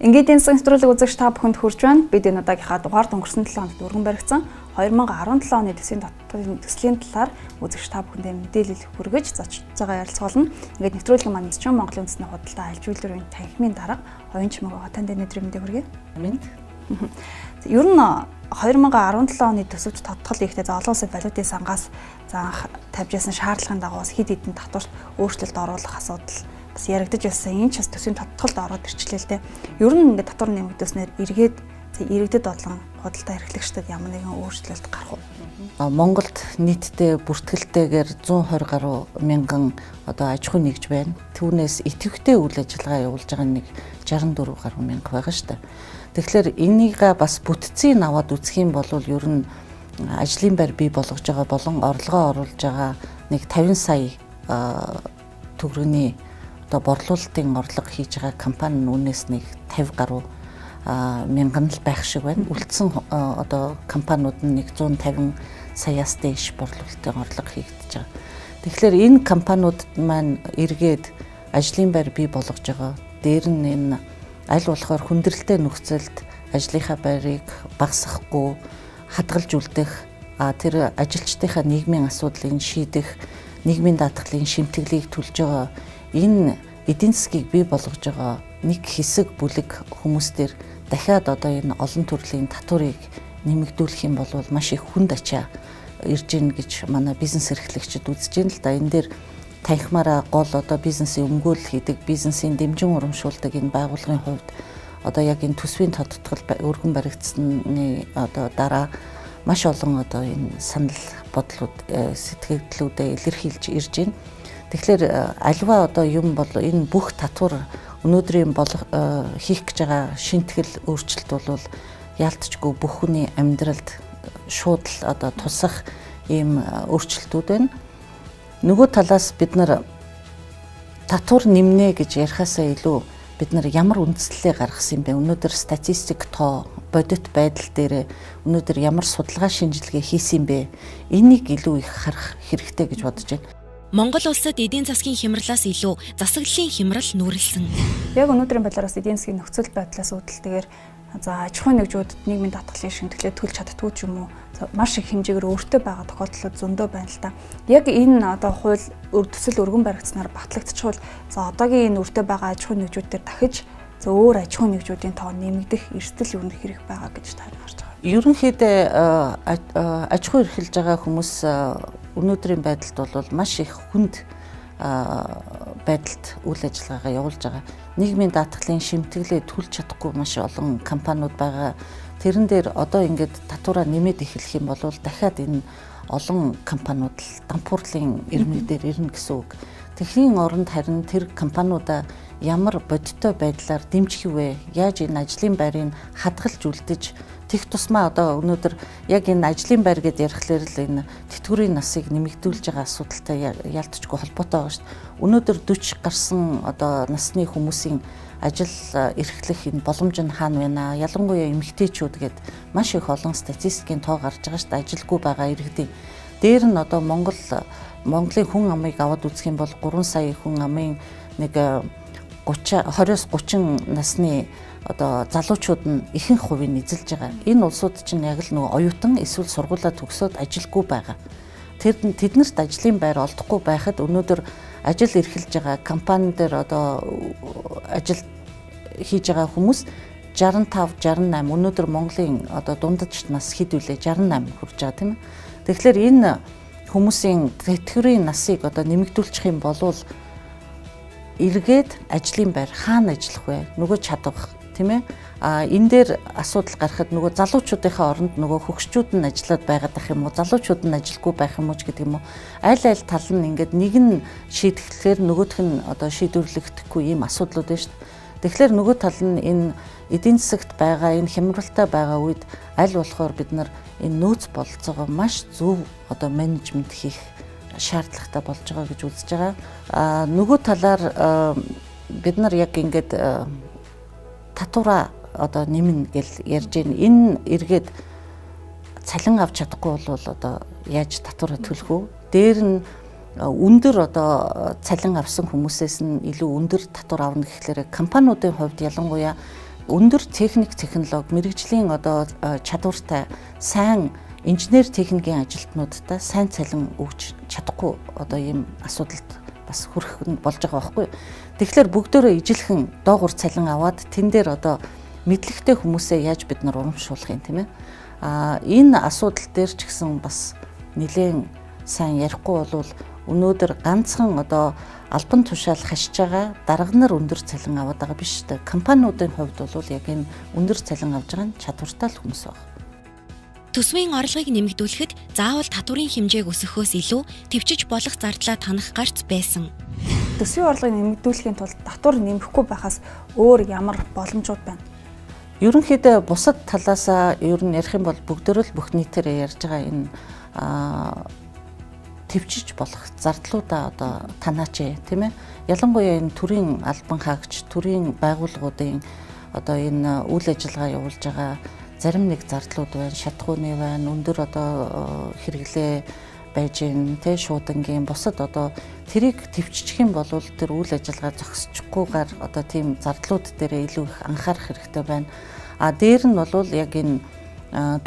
Ингээд энэ нэвтрүүлэг үзэгч та бүхэнд хүрж байна. Бид энэ удаагийнхаа дугаард өнгөрсөн 7 хоногт өргөн баригдсан 2017 оны төсвийн татварын төслийн талаар үзэгч та бүхэндээ мэдээлэл хүргэж зочдтойгоо ярилцгаулна. Ингээд нэвтрүүлгийн маань зочин Монголын үндэсний худалдаа аж үйлдвэрийн танхимын дарга Оюун Чимэг байгаа. Танд энэ өдрийн мэндийг хүргэе. Мэнд. Ер нь 2017 оны төсөвт тодтгол хийхдээ за олон улсын валютын сангаас за анх тавьж ясан шаардлагын дагуу бас хэд хэдэн татварт өөрчлөлт оруулах асуудал бас яригдаж байсан. Энэ ч бас төсвийн тодтголд ороод ирчлээ л дээ. Ер нь ингээд татвар нэмэгдүүлснээр эргээд иргэдэд болон худалдаа эрхлэгчдэд ямар нэгэн өөрчлөлт гарах уу? Монголд нийтдээ бүртгэлтэйгээр 120 гаруй мянган одоо аж ахуй нэгж байна. Түүнээс идэвхтэй үйл ажиллагаа явуулж байгаа нэг 64 гаруй мянга байгаа шүү дээ. Тэгэхээр энийгээ бас бүтцийг аваад үзэх юм бол ер нь ажлын байр бий болгож байгаа болон орлогоо оруулж байгаа нэг 50 сая төгрөгийн одоо борлуулалтын орлого хийж байгаа компани нь үүнээс нэг 50 гаруй мянган л байх шиг байна. Үлдсэн одоо компаниуд нь нэг 150 саяас дээш борлуулалтын орлого хийгдэж байгаа. Тэгэхээр энэ компаниудад маань эргээд ажлын байр бий болгож байгаа. Дээр нь энэ аль болохоор хүндрэлтэй нөхцөлд ажлынхаа байрыг багасгахгүй хадгалж үлдэх, тэр ажилчдынхаа нийгмийн асуудлыг шийдэх, нийгмийн даатгалын шимтгэлийг төлж байгаа энэ эдийн засгийг бий болгож байгаа нэг хэсэг бүлэг хүмүүстээр дахиад одоо энэ олон төрлийн татварыг нэмэгдүүлэх юм бол маш их хүнд ачаа ирж гин гэж манай бизнес эрхлэгчид үзэж байна л да. Энэ дээр танхимаараа гол одоо бизнесийн өмгөөлөл хийдэг, бизнесийн дэмжин урамшуулдаг энэ байгууллагын хувьд одоо яг энэ төсвийн тодтгол өргөн баригдсаны одоо дараа маш олон одоо энэ санал бодлууд, сэтгэгдлүүдээ илэрхийлж ирж байна. Тэгэхээр альва одоо юм бол энэ бүх татвар өнөөдрийн болох хийх гэж байгаа шинэтгэл өөрчлөлт бол яалтчгүй бүх хүний амьдралд шууд л одоо тусах ийм өөрчлөлтүүд байна. Нөгөө талаас бид нар татвар нэмнэ гэж ярихаасаа илүү бид нар ямар үндслэлээ гаргасан юм бэ? Өнөөдөр статистик тоо, бодит байдал дээр өнөөдөр ямар судалгаа шинжилгээ хийсэн юм бэ? Энийг илүү их харах хэрэгтэй гэж бодож байна. Монгол улсад эдийн засгийн хямралаас илүү засаглалын хямрал нүүрлсэн. Яг өнөөдрийн байдлаараас эдийн засгийн нөхцөл байдлаас үүдэлтэйгээр за аж ахуйн нэгжүүдэд нийгмийн даатгалын шимтгэлээ төлж чаддгүй ч юм уу маш их хэмжээгээр өөртөө байгаа тохиолдлууд зөндөө байна л та. Яг энэ одоо хууль төсөл өргөн баригдсанаар батлагдчихвал за одоогийн энэ өөртөө байгаа аж ахуйн нэгжүүд дээр дахиж за өөр аж ахуйн нэгжүүдийн тоо нэмэгдэх эрсдэл юу хэрэг байгаа гэж та харж байгаа. Ерөнхийдөө аж ахуй эрхэлж байгаа хүмүүс өнөөдрийн байдалд бол маш их хүнд байдалд үйл ажиллагаагаа явуулж байгаа. Нийгмийн даатгалын шимтгэлээ төлж чадахгүй маш олон компаниуд байгаа. Тэрэн дээр одоо ингээд татвараа нэмээд эхлэх юм бол дахиад энэ олон компаниуд л дампуурлын ирмэг дээр ирнэ гэсэн үг. Тэгэхийн оронд харин тэр компаниудаа ямар бодиттой байдлаар дэмжих вэ? Яаж энэ ажлын байрыг хадгалж үлдэж тех тусмаа одоо өнөөдөр яг энэ ажлын байр гэдээ ярихлаар л энэ тэтгэврийн насыг нэмэгдүүлж байгаа асуудалтай яалтчгүй холбоотой байгаа шүү дээ. Өнөөдөр 40 гарсан одоо насны хүмүүсийн ажил эрхлэх энэ боломж нь хаана байна? Ялангуяа эмэгтэйчүүд гээд маш их олон статистикийн тоо гарч байгаа шүү дээ. Ажилгүй байгаа иргэдийн. Дээр нь одоо Монголын хүн амыг аваад үзэх юм бол 3 сая хүн амын нэг 30 20-оос 30 насны одоо залуучууд нь ихэнх хувийг эзэлж байгаа. Энэ улсууд чинь яг л нөгөө оюутан эсвэл сургуулаа төгсөөд ажилгүй байгаа. Тэднэрт ажлын байр олдохгүй байхад өнөөдөр ажил эрхэлж байгаа компани дээр одоо ажил хийж байгаа хүмүүс 65, 68 өнөөдөр Монголын одоо дундаж нас хэд вүлээ 68 хүрж байгаа тийм ээ. Тэгэхээр энэ хүмүүсийн тэтгэврийн насыг одоо нэмэгдүүлчих юм бол эргээд ажлын байр хаана ажиллах вэ? Нөгөө чадвах тийм ээ. А энэ дээр асуудал гарахад нөгөө залуучуудынхаа оронд нөгөө хөгшчүүд нь ажиллаад байгаад ах юм уу? Залуучууд нь ажилгүй байх юм уу ч гэдэг юм уу? Аль аль тал нь ингээд нэг нь шийдэхлээр нөгөөх нь одоо шийдвэрлэгдэхгүй ийм асуудлууд байна шүү дээ. Тэгэхээр нөгөө тал нь энэ эдийн засагт байгаа энэ хямралтай байгаа үед аль болохоор бид нар энэ нөөц бололцоогоо маш зөв одоо менежмент хийх шаардлагатай болж байгаа гэж үзэж байгаа. А нөгөө талаар бид нар яг ингээд татвараа одоо нэмнэ гэл ярьж байна. Энэ эргээд цалин авч чадахгүй бол одоо яаж татвараа төлөх вэ? Дээр нь өндөр одоо цалин авсан хүмүүсээс нь илүү өндөр татвар авна гэхлээр компаниудын хувьд ялангуяа Өндөр техник, технологи, мэргэжлийн одоо чадвартай сайн инженер техникийн ажилтнуудтай сайн цалин өгч чадахгүй одоо ийм асуудалд бас хүрэх нь болж байгаа байхгүй. Тэгэхээр бүгдөө ижилхэн доогуур цалин аваад тэн дээр одоо мэдлэгтэй хүмүүсээ яаж бид нар урамшуулах юм, тийм ээ. Энэ асуудал дээр ч гэсэн бас нэлээд сайн ярихгүй болвол өнөөдөр ганцхан одоо албан тушаал хашиж байгаа дарга нар өндөр цалин аваад байгаа биш үү? Компаниудын хувьд бол яг энэ өндөр цалин авж байгаа нь чадвартай л хүмүүс байна. Төсвийн орлогыг нэмэгдүүлэхэд заавал татварын хэмжээг өсгөхөөс илүү тэвчиж болох зардлаа танах гарц байсан. Төсвийн орлогыг нэмэгдүүлэхийн тулд татвар нэмэхгүй байхаас өөр ямар боломжууд байна? Ерөнхийдөө бусад талаасаа ер нь ярих юм бол бүгдөө л бүх нийтээр ярьж байгаа энэ тэвчиж болох зардлуудаа одоо танаач, тийм ээ. Ялангуяа энэ төрийн албан хаагч, төрийн байгууллагуудын одоо энэ үйл ажиллагаа явуулж байгаа зарим нэг зардлууд байна, шатхууны байна, өндөр одоо хэрэглээ байж гин, тэ, шуудангийн бусад одоо тэрийг тэвччих юм бол тэр үйл ажиллагаа зогсчихгүйгээр одоо тийм зардлууд дээр илүү их анхаарах хэрэгтэй байна. А дээр нь бол яг энэ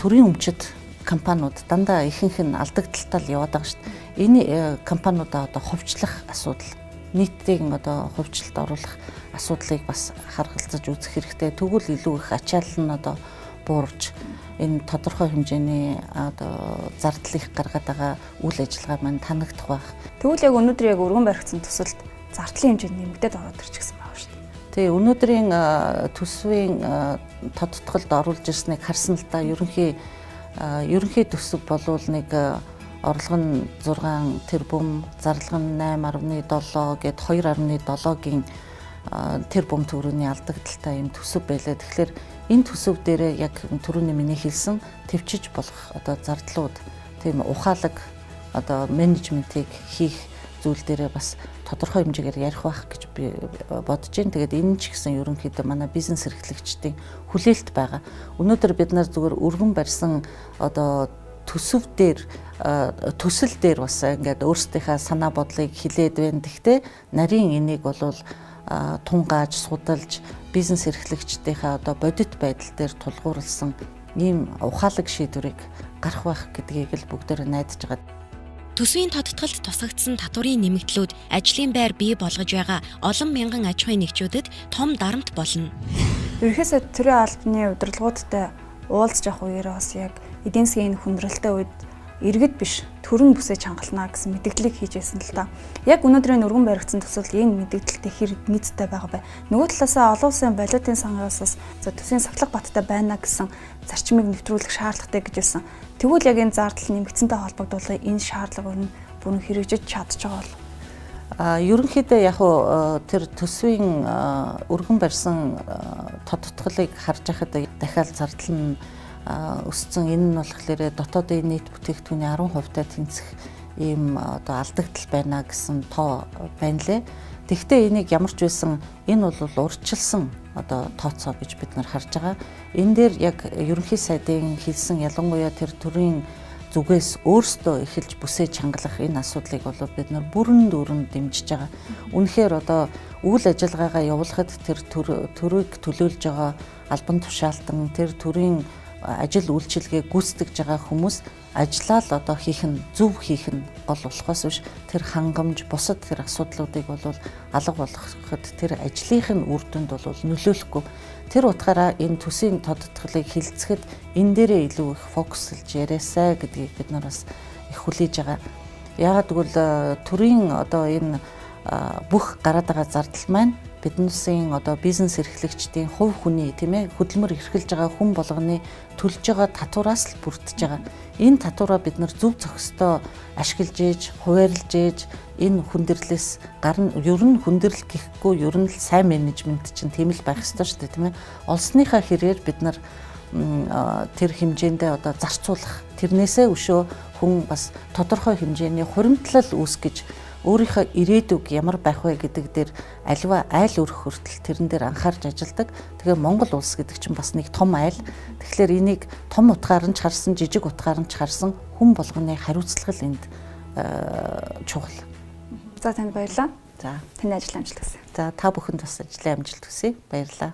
төрийн өмчит компаниуд дандаа ихэнх нь алдагдaltaй л яваад байгаа шүү дээ. Энэ компаниудаа одоо хувьчлах асуудал, нийтдийг одоо хувьчлалд оруулах асуудлыг бас харгалзаж үзэх хэрэгтэй. Тэгвэл илүү их ачаал нь одоо буурж энэ тодорхой хэмжээний одоо зардал их гаргаад байгаа үйл ажиллагаа маань танагдах байх. Тэгвэл яг өнөөдөр яг өргөн баригдсан төсөлд зардлын хэмжээ нэмэгдээд ороод ирчихсэн байгаа шүү дээ. Тий, өнөөдрийн төсвийн тодтголд оруулж ирснийг харсан л да, ерөнхий төсөв болвол нэг орлого нь 6 тэрбум, зарлага нь 8.7 гээд 2.7-гийн тэрбум төгрөгийн алдагдaltaй юм төсөв байлаа. Тэгэхээр энэ төсөв дээрээ яг түрүүний миний хэлсэн тэвчиж болох одоо зардлууд, тийм ухаалаг одоо менежментийг хийх зүйл дээрээ бас тодорхой хэмжээгээр ярих байх гэж би бодож байна. Тэгээд энэ ч гэсэн ерөнхийдөө манай бизнес эрхлэгчдийн хүлээлт байгаа. Өнөөдөр бид нар зүгээр өргөн барьсан одоо төсөв дээр, төсөл дээр бас ингээд өөрсдийнхээ санаа бодлыг хилээд байна. Гэхдээ нарийн энийг бол тунгааж, судалж, бизнес эрхлэгчдийнхээ одоо бодит байдал дээр тулгуурласан ийм ухаалаг шийдвэрийг гарах байх гэдгийг л бүгдээр найдаж байгаа. Төсвийн тодтголд тусгагдсан татварын нэмэгдлүүд ажлын байр бий болгож байгаа олон мянган аж ахуйн нэгжүүдэд том дарамт болно. Ерөнхийдөө төрийн албаны удирдлагуудтай уулзж явах үеэр бас яг эдийн засгийн хүндрэлтэй үед иргэд биш, төрөн бүсээ чангална гэсэн мэдгдлийг хийж байсан л та. Яг өнөөдрийн өргөн баригдсан төсөл энэ мэдгдэлтэй хэр нийцтэй байгаа бэ? Нөгөө талаасаа олон улсын валютын сангаас бас за төсвийн сахилга баттай байна гэсэн зарчмыг нэвтрүүлэх шаардлагатай гэж хэлсэн. Тэгвэл яг энэ зардал нэмэгдсэнтэй холбогдуулан энэ шаардлага өрн бүрэн хэрэгжиж чадж байгаа бол? Ерөнхийдөө яг тэр төсвийн өргөн барьсан тодтголыг харж байхад дахиад зардал нь өссөн. Энэ нь болохоор дотоодын нийт бүтээгдэхүүний 10%-тай тэнцэх ийм одоо алдагдал байна гэсэн тоо байна лээ. Тэгэхдээ энийг ямар ч байсан энэ бол урьдчилсан одоо тооцоо гэж бид нар харж байгаа. Энэ дээр яг ерөнхий сайдын хэлсэн ялангуяа тэр төрийн зүгээс өөрсдөө эхэлж бүсээ чангалах энэ асуудлыг бол бид нар бүрэн дүүрэн дэмжиж байгаа. Үнэхээр одоо үйл ажиллагаагаа явуулахад тэр төрийг төлөөлж байгаа албан тушаалтан, тэр төрийн ажил үйлчилгээ гүйцэтгэж байгаа хүмүүс ажлаа л одоо хийх нь зөв хийх нь гол болохоос биш, тэр хангамж бусад тэр асуудлуудыг бол алга болгоход тэр ажлынх нь үр дүнд бол нөлөөлөхгүй. Тэр утгаараа энэ төсвийн тодтголыг хилцэхэд энэ дээрээ илүү их фокуслж яриасай гэдгийг бид нар бас их хүлээж байгаа. Яагаад гэвэл төрийн одоо энэ бүх гараад байгаа зардал маань биднээсийн одоо бизнес эрхлэгчдийн хувь хүний, тийм ээ, хөдөлмөр эрхэлж байгаа хүн болгоны төлж байгаа татвараас л бүрдэж байгаа. Энэ татвараа бид нар зөв зохистой ашиглаж ээж, хуваарлж ээж энэ хүндрэлээс гарна. Ер нь хүндрэл гэхгүй, ер нь л сайн менежмент чинь тийм л байх ёстой шүү дээ, тийм ээ. Олсныхаа хэрээр бид нар тэр хэмжээндээ одоо зарцуулах, тэрнээсээ өшөө хүн бас тодорхой хэмжээний хуримтлал үүсгэж өөрийнхөө ирээдүг ямар байх вэ гэдэг дээр аливаа айл өрөх хүртэл тэрэн дээр анхаарч ажилладаг. Тэгээ Монгол улс гэдэг чинь бас нэг том айл. Тэгэхээр энийг том утгаар нь ч харсан, жижиг утгаар нь ч харсан хүн болгоны хариуцлага л энд чухал. За, танд баярлалаа. За, таны ажил амжилт хүсье. За, та бүхэнд бас ажлын амжилт хүсье. Баярлалаа.